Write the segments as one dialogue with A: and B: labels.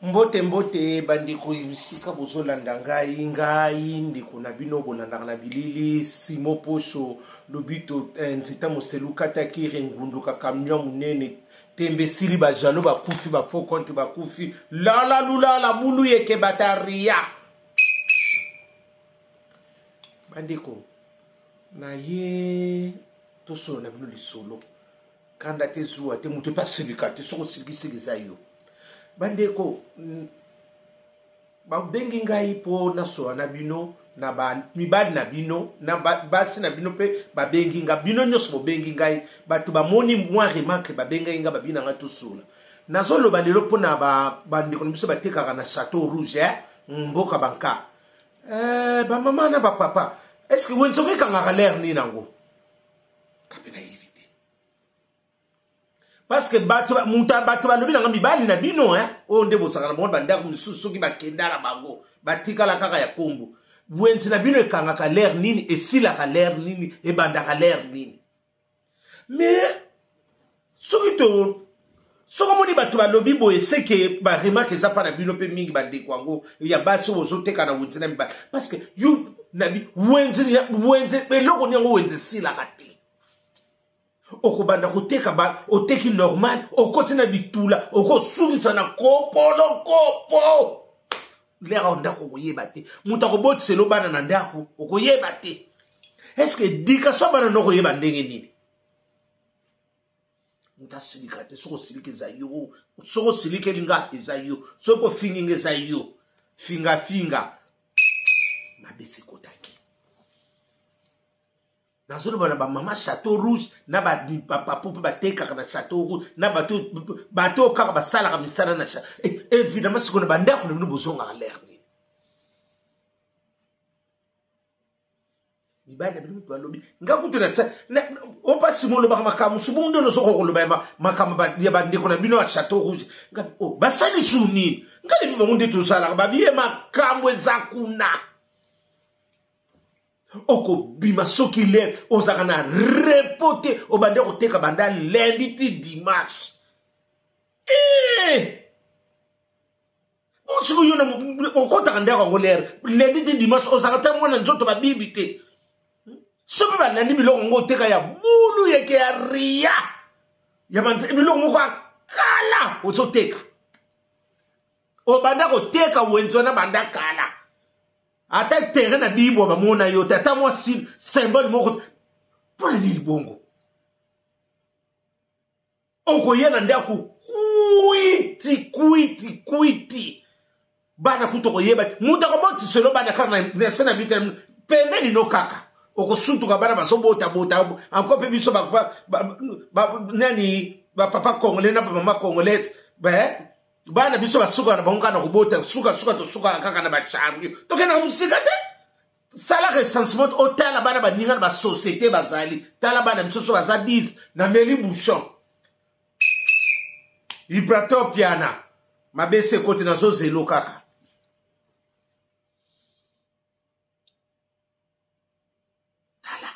A: Mbote mbote bandeko bisika bozolanda ngai ngai ndeko na bino bolandaka na bilili Simo Poso Lobito eh, Nzita Moselu Katakiri Ngundu Kakamnywa Munene tembe esili bajalo bakufi ba faux compte bakufi lala lulala bulu yeke bataria bandeko na ye tosolo na bino lisolo kanda te zuwa te moto epe asilika te soki osilikisiki eza yo bandeko babengi ngai mpo nasola na bino na ba mibali na bino na basi na bino mpe babengi nga bino nyonso bobengi ngai bato bamoni mwa remarque babengaki nga babina nga tosola nazoloba lelo mpo na bandeko na biso batekaka na chateau rouge eh? mboka banka eh, bamama na bapapa est ce que wenze okekangaka lere nini yango kape nayebi te parce que bato moto bato balobi nanga mibali na bino hein oyo nde bosaka na bango bandako misusu soki bakenda na bango batikala kaka ya kombo wenze na bino ekangaka lere nini esilaka lere nini ebandaka lere nini mais soki to soki omoni bato balobi boye seke baremarke eza mpa na bino mpe mingi bandeko yango ya basi oyo ozoteka na wenze na mibali parce que yo na wenze wenze eloko ni yango wenze esilaka te okobanda koteka ba oteki normal okoti na bitula okosukisa na kopolo kopo lere ayo ndako okoyeba te moto akobotiselo bana na ndako okoyeba te estce edikasio bana na okoyeba ndenge nini moto asilika te soki osiliki eza yo soki osilikeli nga eza yo soki ofingi nga eza yo fingafinga mabe sekotaki nazoloba na bamama chateau rouge na bapapu mpe batekaka na chateau rouge na bato bato oyo kaka basalaka misala na eh, évidemment sikoyo na bandako na bino bozongaka lere nini mibali na bino moto balobi nga kutu na opasi molobaka makambo mosusu bongo nde nozoka koloba makambo ya bandeko na bino ya chateau rouge nga oh, basali su nini nga lebi bango nde tozalaka babiye makambo eza kuna okobima soki lere ozalaka na repo te obandi koteka banda lundi ti dimanche eh! sikoyo yo okotaka ndako yango lere lundi ti dimanche ozalaka ta mwana nzoto babibi te soki balandi biloko yango oteka ya bulu yeke ya ria ya biloko moko ya kala ozoteka obanda koteka wenze wana banda kala ata terrain na bibwa bamona yo te ata mwa symbole moko mpo na nini bongo okoya na ndako kwiti kwiti kwiti bana kutu okoyeba te moto akobotiselo bana kaka na se na bita pembeni no kaka okosutuka bana bazobotabota anko mpe biso nani bapapa congolais na bamama congolais bana biso basukaka na bango kaka na kobota sukasuka tosukaka kaka na bachario tokendaka mosika te sala recensement otala bana baninga na basociété bazali tala bana biso so baza 10 na meli bouchon vibrator piana mabese ekoti nazozelo kaka tala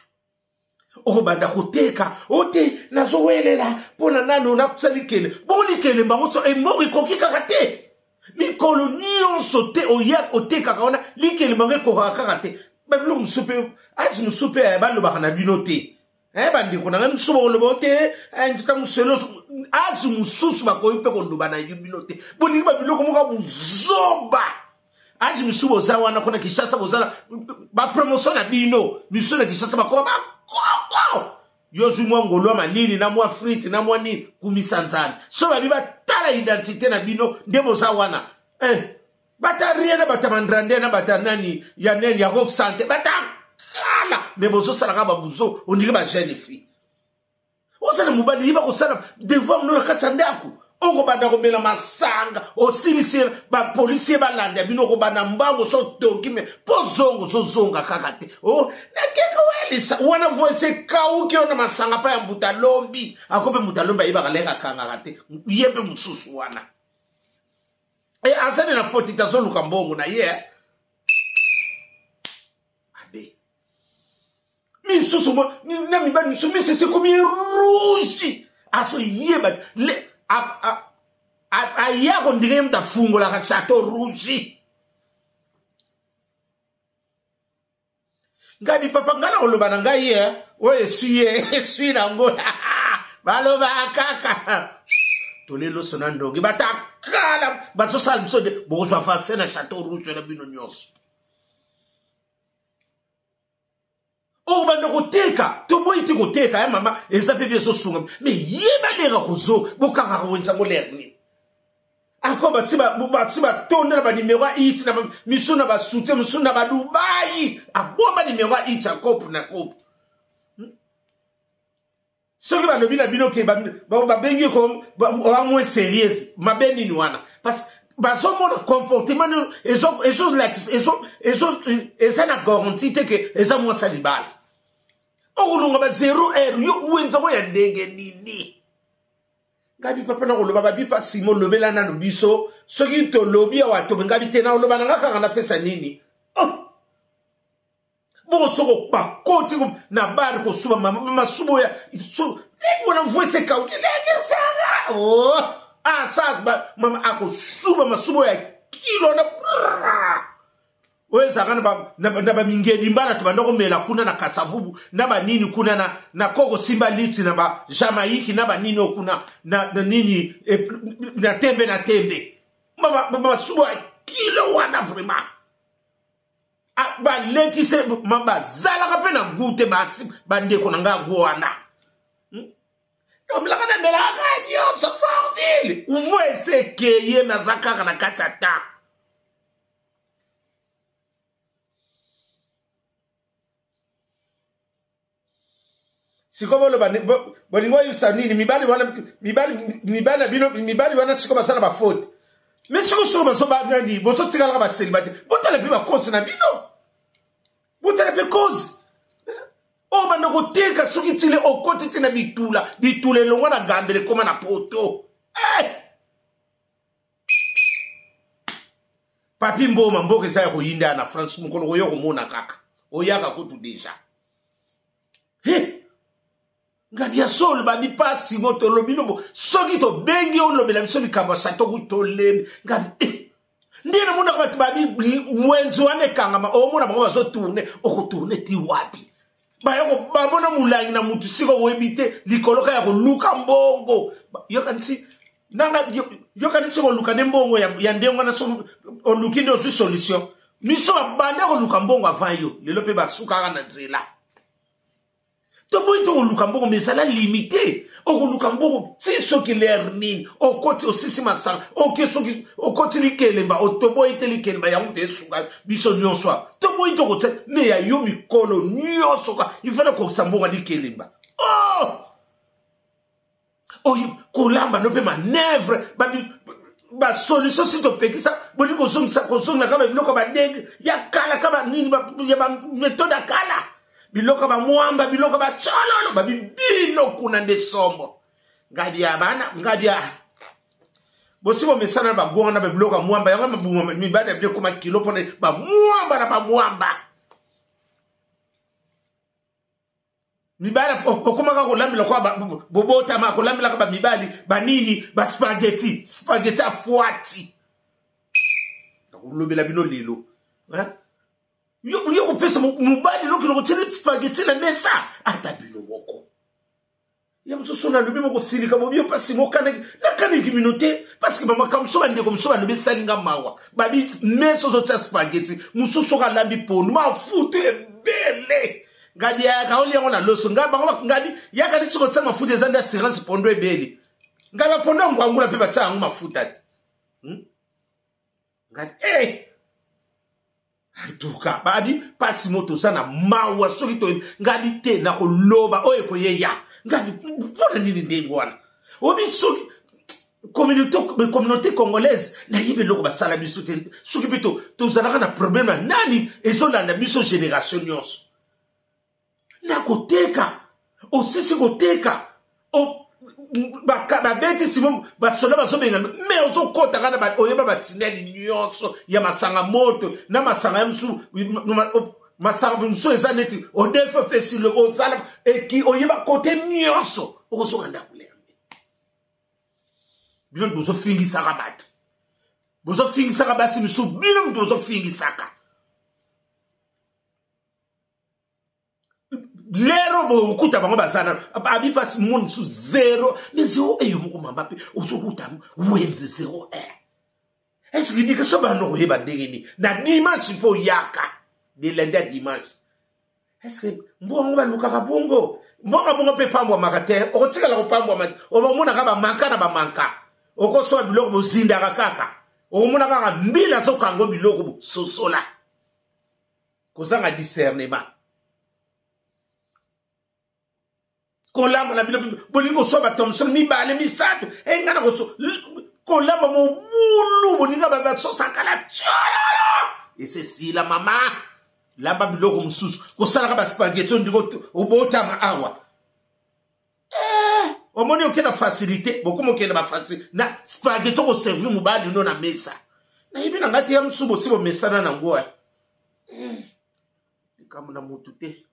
A: okobanda koteka ote nazowelela mpo na nano nakusa likele bongo likele bango so embongo ekoki kaka te mikolo nyonso te oya otekaka wana likele bango ekokaka kaka te babiloko mosusu mpe age mosusu mpe eh, balobaka na bino te eh, bandeko na ngai mosusu bakoloba te eh, nzita moselo age mosusu bakoki mpe koloba na yo bino te bolingi babiloko moko ya buzoba age misusu boza wana kuna kinshasa boza bapromotion na bino misusu na kinshasa bakoma bakoko yo ozwi mwa ngolo ya malili na mwa frite na mwa nini kumisa nzambe so babi batala identité na bino nde boza wana eh, bata rien na bata mandrandie na bata nani ya nani ya rock sante bata kala me bozosalaka babuzo ondire ba jeune fille ozala mobali yeba kosala devoir no na kati ya ndako okobanda komela masanga osilisi bapolisier balanda bino okobanda mbango so otoki me mpo zongo ozozonga kaka te o oh, nakeka welisa wana voice ekauki yo na masanga mpa ya mbuta lombi ako mpe mbuta lombi ayebaka leke akangaka te ye mpe mosusu wana e azali na foti te azoluka mbongo na ye eh. mabe misusu na mibali misusu misisi ekomi rouge azoyeba Aya kondire ye moto afungolaka chateau rouge. Ngai bipapa ngai na koloba na ngai ye oyo eswi ye eswi nango baloba kaka toleloso na ndongi batakala bazosala biso de bokozwa vaccin na chateau rouge na bino nyonso oyo banda koteka toboyi te koteka ya mama eza mpe ezosunga me yeba lera kozo bokangaka wenza ngo lere nini encore basi basi batonda na banimero ya it na misu na basoutien mosusu na badubai abomba nimero ya it ya cope na cope hmm? Soki balobi na bino ke babengi ko oa moins sérieuse, mabe nini wana? Parce bazomona comportement nino ezolakisa eza na garantie te ke eza mwasi ya libala. Okolonga ba zero heure yo wenza ngo ya ndenge nini? Ngabi papa na koloba babi pa simo lobela nanu biso soki tolobi awa tobe ngabi te na oloba na nga kaka napesa nini? Oh! Bongo soko bakoti na bar kosuba masuba oyo mwana mvwese ekauki lekisanga oh, asa ah, mama akosuba masuba oyo ya kilo na oyo ezalaka na bamingedi mbala tobanda komela kuna na kasavubu na banini kuna na, na koko simba liti na bajamaïki na banini oyo kuna na, na nini e, na tembe na tembe masuba ya kilo wana vraiment Ah, balekise ma bazalaka mpe na gout te basi bandeko na ngai yango wana hmm? namelaka namelaka nyonso formule uvo ese ekeye naza kaka na kati ya temps sikoyo boloba bolingi oyebisa nini mibali wana mibali mibali na bino mibali wana sikoyo baza na bafaute me sikoyo soko bazobanani bozotikalaka baselibate botala mpe bakozi na bino botala mpe kozi oyo banda koteka soki tile okoti te na bitula bitula elongwa na gambela ekoma na poto eh! Papi Mboma mboka eza ya koyinda na France mokolo koya komona kaka oyaka kutu deja he ngabi ya solo babi pasi mo tolobi nobo soki tobengi olobela biso likambo ya chateau kutu tolembi ngabi eh. nde namonaka bato babi wenze wana ekangama omona bango bazotourne okotourne ti wapi baya bamona molangi na mutu sika oyebi te likolo kaka ya koluka mbongo yokanisi nanga yokanisi koluka nde mbongo ya, ya ndenge wana so oluki nde ozwi solution miso babanda koluka mbongo avant yo lelo mpe basukaka na nzela toboyi te koluka mbongo mais ezala limite okoluka mbongo ti soki lere nini okoti osisi masanga oke soki okoti likelemba toboyi te likelemba yango te esunga biso nyonso awa toboyi te okotia me ya yo mikolo nyonso ka ifana kokisa mbongo ya likelemba oh! oyo kolamba no mpe manœuvre basolution si topekisa boni kozongisa kozongela kaka biloko badenge ya kala kaka nini ya bametode ya kala biloko bamwamba biloko bacololo babibino kuna nde sombo ngabi ya bana ngabi ya bosi bomesana na bago wana babiloko ya mwamba yango mabuma mibali ya bino ekoma kilo mpona bamwamba na bamwamba mibali okomaka kolambela kwa bobotama kolambelaka bamibali banini baspageti spageti afuati nakolobela bino lelo yo kopesa mobali loki lokotieli spageti na mesa ata bino moko ya mosusu nalobi bokosilika bobi mpasi mokanaki nakanaki bino te parceke bamakambo mosusu bandeko mosusu balobi esali nga mawa babi mesa ozotia spageti mosusu soki alambi pondu mafuta ebele ngadi yaka olia yango na loso ngai bango ngadi yaka nisi kotia mafuta eza nde assurance pondo ebele ngai bapondo ya ngwangula mpe batia yango mafuta te hmm? ngadi e eh! antuka babi mpasi mo toza na mawa soki toyebi ngadi te nakoloba oyo ekoyeya ngadi mpona nini ndenge wana obi soki communauté congolaise nayebi eloko basala biso te soki mpe tozalaka na problème na nani ezolanda biso génération nyonso na koteka osisi koteka babeti simo basoda bazobenga me ozokota kaka oyeba batineli nyonso ya masanga moto na masanga ya mosusu masanga mosusu eza neti odefi opesi ozala eki oyeba kote nyonso okozonga ndako lembe. Bino bozofingisaka bato, bozofingisaka basi misusu, bino moto bozofingisaka. Lero bokuta bango baza nano abi mpasi moni mosusu zero me zero eyo moko mama mpe ozokuta wenze zero e eske dike so bando koyeba ndenge nini na dimanche mpo oyaka de lundi ya dimanche. Eske mbongo balukaka bongo mbongo bongo mpe epambwamaka te, okotikala kopambwama te, okomonaka bamanka na bamanka, okosoa biloko bozindaka kaka, okomona kaka mbila azokango biloko sosola kozanga discernement. Kolamba na bino bolingi koswa batomson mibale misato enga na koso kolamba mobulu bolinga basosakala tiololo esesila mama lamba biloko mosusu kosalaka baspaghetti ondiki obotama awa eh, omoni oke na facilité bokoma okende bafacilité na spaghetti okoservi mobali no na mesa nayebi na ngai te ya mosusu bosi bomesana nango eh. Likambo na motu te.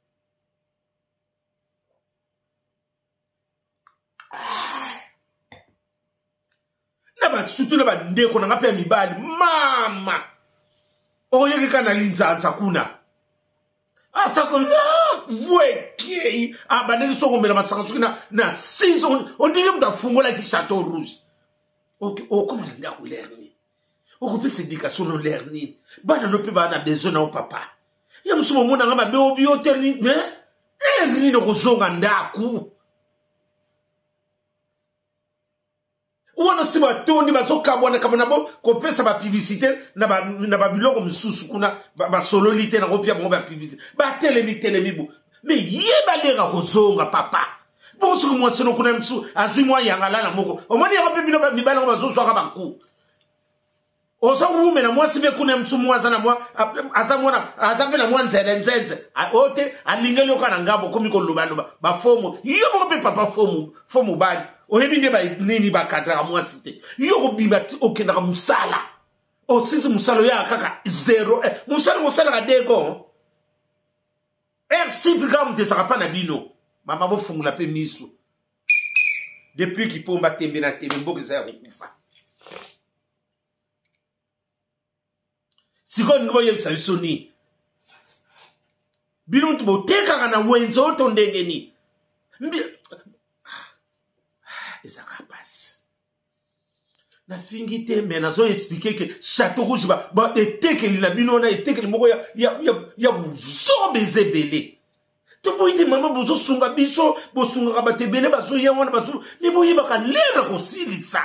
A: Na basutu na bandeko na nga mpe ya mibali mama okoyoki kaka na linzanza kuna atako vuekei abandaki so komela masanga soki na 6 ondenge moto afungolaki chateau rouge. Okoma na ndako lere nini? Okopesa éducation no lere nini? Bana no mpe baa na besoin na yo papa ya mosusu bomonanga mabe obi yo te mais ere nini okozonga ndako wana si batondi bazokabwana kabwana bo kopesa bapublicité na babiloko mosusu kuna basololi te nakopia bango bapublicité batelemi telemi bo me yeba leka kozonga papa bongo soki mwasi no kuna mosusu azwi mwa yangalala moko omoni yango mpe bino mibali yango bazozwaka banku ozowumela mwasi mpe kuna mosusu mwa aza na mwa aza mwana aza mpe na mwa nzele nzenze oyo te alingeli yoka na ngambo okomi kolobaloba bafomo yo moko mpe papa fo mobali oyebi nde nini bakadraka mwasi te yo kobima okendaka mosala osisi mosala oyaka kaka zero eh, mosala kosalaka deko air simple kaka moto ezalaka mpa na bino mama bofungola mpe miso depuis kipomba tembe na tembe mboka eza ya kokufa. Sikoyo ningi boyebisa biso nini? Bino mutu botekaka na wenze oyo to ndenge nini? Ezalaka pasi. Nafingi te me nazo explike ke chateau rouge ba etekeli na bino wana etekeli moko ya, ya, ya, ya buzoba eza ebele. Toboyi te mama, bozosunga biso, bosungaka bato ebele bazoya wana bazo me boyebaka lere kosilisa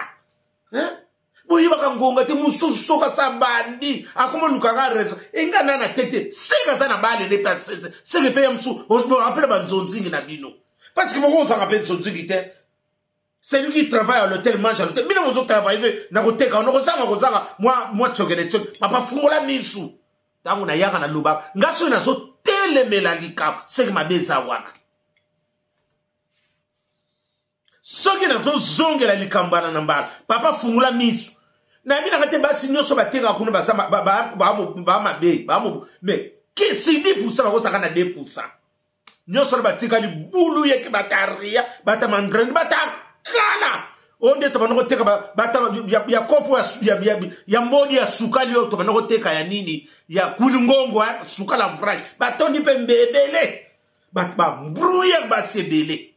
A: boyebaka ngonga te. Mosusu soki asa bandi akoma olukaka raison enga nana te te seke aza na balele mpe asese seke mpe ya mosusu osbaka mpe na banzonzingi na bino parce que moko ozalaka mpe nzonzingi te. Celui qui travaille à l'hôtel mange à l'hôtel. Bino bozo travailler na koteka na kozanga kozanga mwa mwa tsokele tsoke. Papa fungola misu. Tango na yaka na loba nga soki nazo telemela likambo seke mabe eza wana. Soki nazozongela likambo mbala na mbala, papa fungola misu. Nayebi nanga te basi nyonso batekaka kuna baza ba mabe ba mais si 10% bakozalaka na 2% nyonso wana batikali bulu yeke bataria bata mandreni batakala oyo nde tobanda koteka bata ya kopo ya mbodi ya sukali oyo tobanda koteka ya nini ya kulingongo sukala mvraki batondi mpe mbebele bato bambrouillere basi ebele.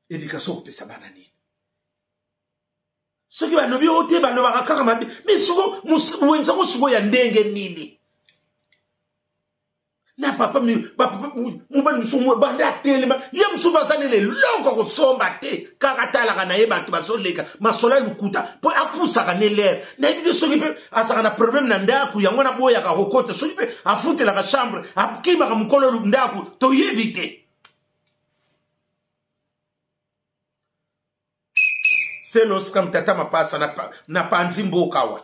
A: Education kopesa bana nini? Soki balobi oyo te balobaka kaka mabe me siko wenze yango sikoyo ya ndenge nini? Na papa mobali mosusu banda atelema ye mosusu asaleli eloko kosomba te kaka atalaka na ye bato bazoleka masolo ya lokuta mpo apusaka ne lere. Nayebi te soki mpe azalaka na probleme na ndako yango wana boyaka kokota soki mpe afutelaka chambre akimaka mokolo ndako toyebi te. Seloska mtata mapasa na panzi mboka wa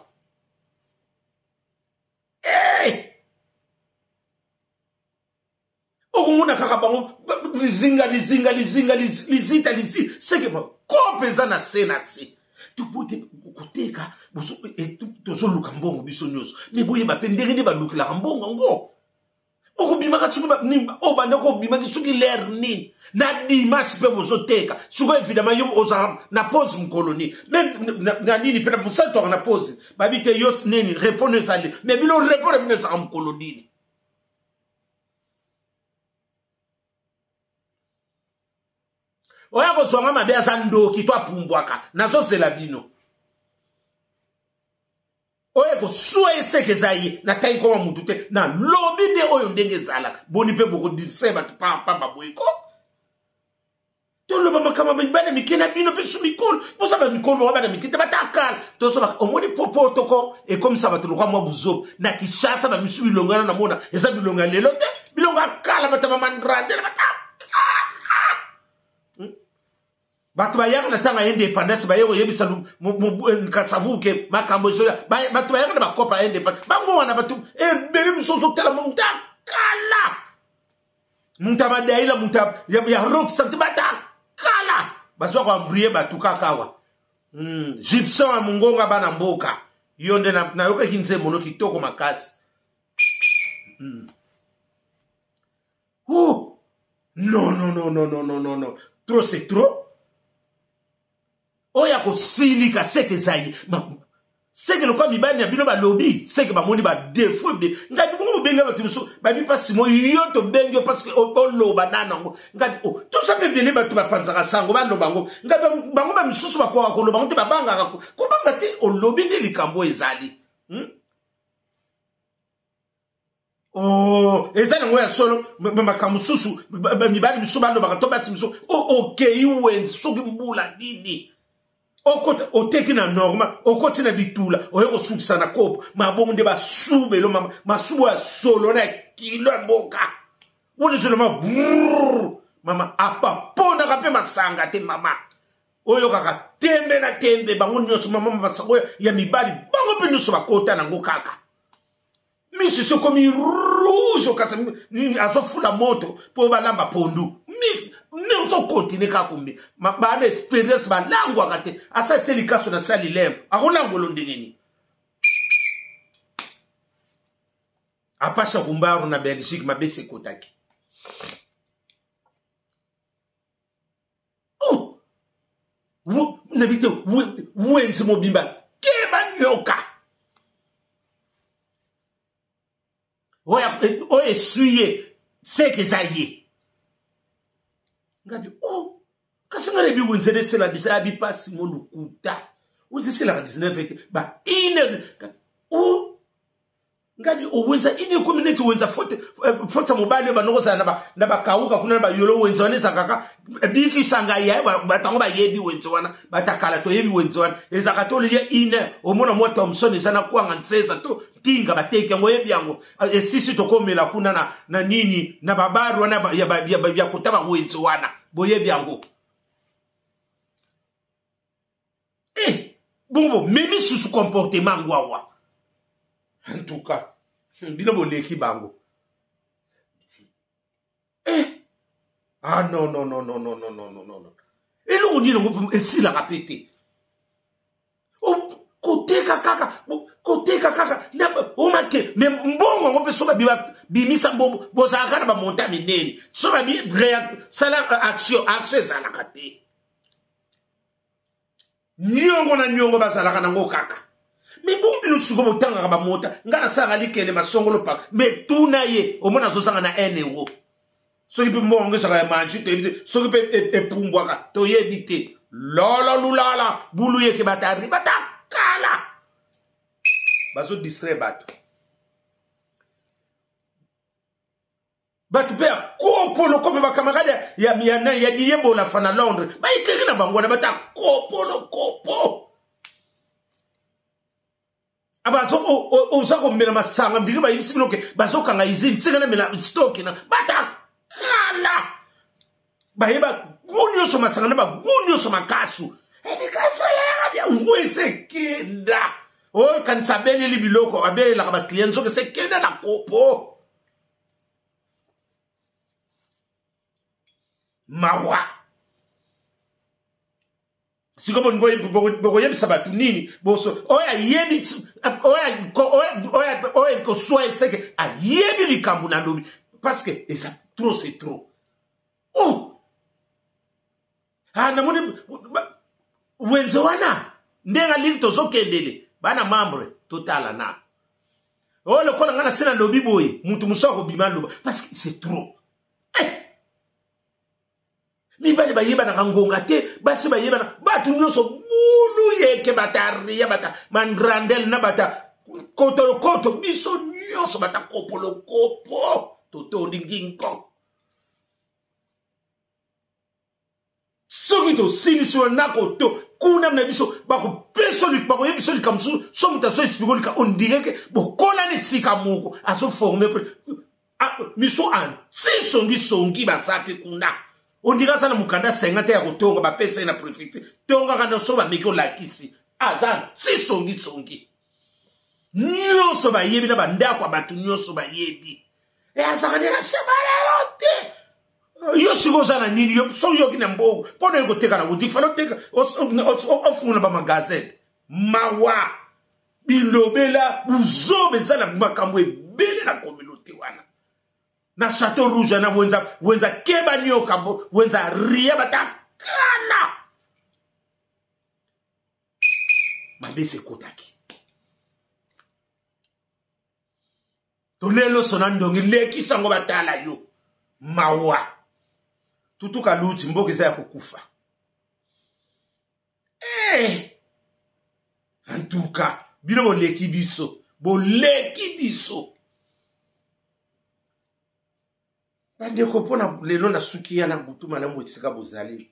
A: hey! Okomona kaka bango lizinga lizinga lizinga lizita lizi seke kope eza na se na se tobote koteka tozoluka mbongo biso nyonso me boyeba mpe ndenge nde balukelaka mbongo yango. Okobimaka soki oyo bandako obimaki soki lere nini na dimanche mpe bozoteka sikoyo évidemment yo ozala na pause mokolo nini me na nini mpe na mosali toaka na pause babi te yo nini repondre ezali me bino repondre bino ezalaka mokolo nini. Oyo akozwa nga mabe aza ndoki to apumbwaka, nazozela bino. Oyo ekoswa eseke eza ye natangi nkoma mutu te, nalobi nde oyo ndenge ezalaka. Boni mpe bokodise bato pambapamba boye ko toloba makambo bana mike na bino mpe su mikolo boza bamikolo bango bana mike te batakala tozoba. Omoni popo toko ekomisa bato lokwa mwa buzoba na Kinshasa. Bamisu bilongo wana namona eza bilongo ya lelo te, bilongo ya kala, bato ya bamandrandele batakala, Bato bayaka na ntango ya indépendance, baye koyebisa Kasavubu ke makambo ezoya. Bato bayaka na bakopa ya indépendance, bango wana bato ebele mosusu ozotala moto akala, moto ya madaila, moto ya rock sante, bato akala bazwa koambrie bato kaka awa. Gibson ya mongonga bana mboka, yo nde nayokaki nzembo no kitoko makasi. Oh non, non, non, non, non, non, non, non, trop c'est trop. Oyo akosilika seke eza ye, seke lokola mibali na bino balobi, seke bamoni badefo ebele. Ngai bongo bobengi bato mosusu babi mpasi mo yo tobengi yo parce que oloba nano yango. Ngai o toza mpe ebele bato bapanzaka sango baloba yango. Ngai bango bamisusu bakokaka koloba yango te, babangaka kobanga te. Olobi nde likambo ezali, Oh, eza nango ya solo. Makambo mosusu mibali mosusu balobaka to basi mosusu, okei wenze soki mbula nini, okota oteki na normal, okoti na bitula, oye kosukisa na kopo mabongo nde basubelo mama masubu ya solo na kilo ya mboka wana ezoloma brrr. Mama apaponaka mpe masanga te, mama oyokaka tembe na tembe. Bango nyonso mama masanga ya mibali, bango mpe nyonso bakota nango kaka. Miso esi ekomi rouge, okasa nini, azofula moto mpo balamba pondu. Mi ozokontinue kaka kombi bana experience balangwaka te. Asa tie likaso na sali lembo, akolangwelo ndenge nini? Apasha Kumbaru na Belgique mabesi ekotaki. Oh! Nayebi te wenze mobimba keba nyoka oyo eswi ye, seke eza ye. Ngabi o oh, kasi ngai nayebi wenze nesela disa ya bipasi mo lokuta. Wenze eselaka 19 ete ba ine o oh, ngabi owenza ini ekomi neti wenza faute ya mobali oyo banda kozala na bakauka kuna na bayolo. Wenze wana ezalaka bikisa ngai ya bato yango bayebi wenze wana, batakala toyebi wenze wana ezalaka tolia ine, omona mwa Thomson eza na kwanga nsesa to ntinga bateki yango, oyebi yango esisi tokomela kuna na nini na babar wana ya kota bawenze wana, boyebi yango. Eh, bongo memi susu comportement yango awa. En tout cas bino boleki bango. Eh, ah non, non, non, non, non, non, non, non, non. Eloko nini yango esilaka mpe te? Koteka kaka, koteka kaka omake me mbongo yango mpe. So bimisa mbongo, bozalaka na bamonta minene. So babi sala action, action ezalaka te. Niongo na niongo bazalaka nango kaka. Me bongo bino sikoyo botangaka bamota. Ngai nasalaka likele masongolo paka me tuna ye, omona azozanga na 1 euro. Soki mpe mbongo yango ezalaka ya manji, toyebi te. Soki mpe epumbwaka, toyebi te. Lolo lulala bulu yeke batari batakala bazodistraire bato. Bato mpe ya kopolo kopo, bakamarade ya Diyebola fa na Londres bayekeki na bango wana, bato ya kopolo kopo oza komela masanga ndenge bayebisi bino ke bazokanga izini, tika na mela stoki na batakala bayeba gu nyonso masanga na bagu nyonso makasu ebikasoyaaesekenda oyo kanisa abeleli biloko abelelaka baclient, nzoka esekenda na kopo. Mawa. Sikoyo bokoyebisa bato nini? Boso oyo ayebi oyo ekoswa eseke ayebi likambo nalobi. Parce que eza trop, c'est trop. Oh! Ah, namoni wenze wana ndenge alingi tozokendele bana membre totala na oyo oh, lokola ngai nasi nalobi boye moto mosusu akobima aloba parce que c'est trop eh! Mibali bayebanaka ngonga te, basi bayebana, bato nyonso bulu yeke bata ria bata mandrandele na bata kotolokoto, biso nyonso bata kopolokopo totondi nginko. Soki tosilisi wana nakoto kuna na biso bakopesa bakoyebisa likambo mosusu, so moto azo explike lika ondireke bokolani esika moko azoforme miso anti songisongi baza mpe kuna, ondire aza na mokanda 50 ya kotonga, bapesa ye na prefecture, tongaka na so bameki olakisi aza anti songisongi nyonso bayebi na bandako ya bato nyonso bayebi. E azalaka nde na sebalelo te. Yo sikoyo oza na nini? Yo soki yoki na mbongo mpo na yo koteka na boutique, fala oteka, ofungola bamagasin te. Mawa, bilobela, buzoba eza na makambo ebele na communauté wana na Chateau Rouge na wenza wenza keba nioka wenza ria batakala mabe ekotaki tolelo sona ndongi lekisa yango batala yo. Mawa, tutuka luti, mboka eza ya kokufa. Eh! En tout cas bino boleki biso, boleki biso bandeko. Mpo na lelo nasuki ya na butu malamu esika bozali.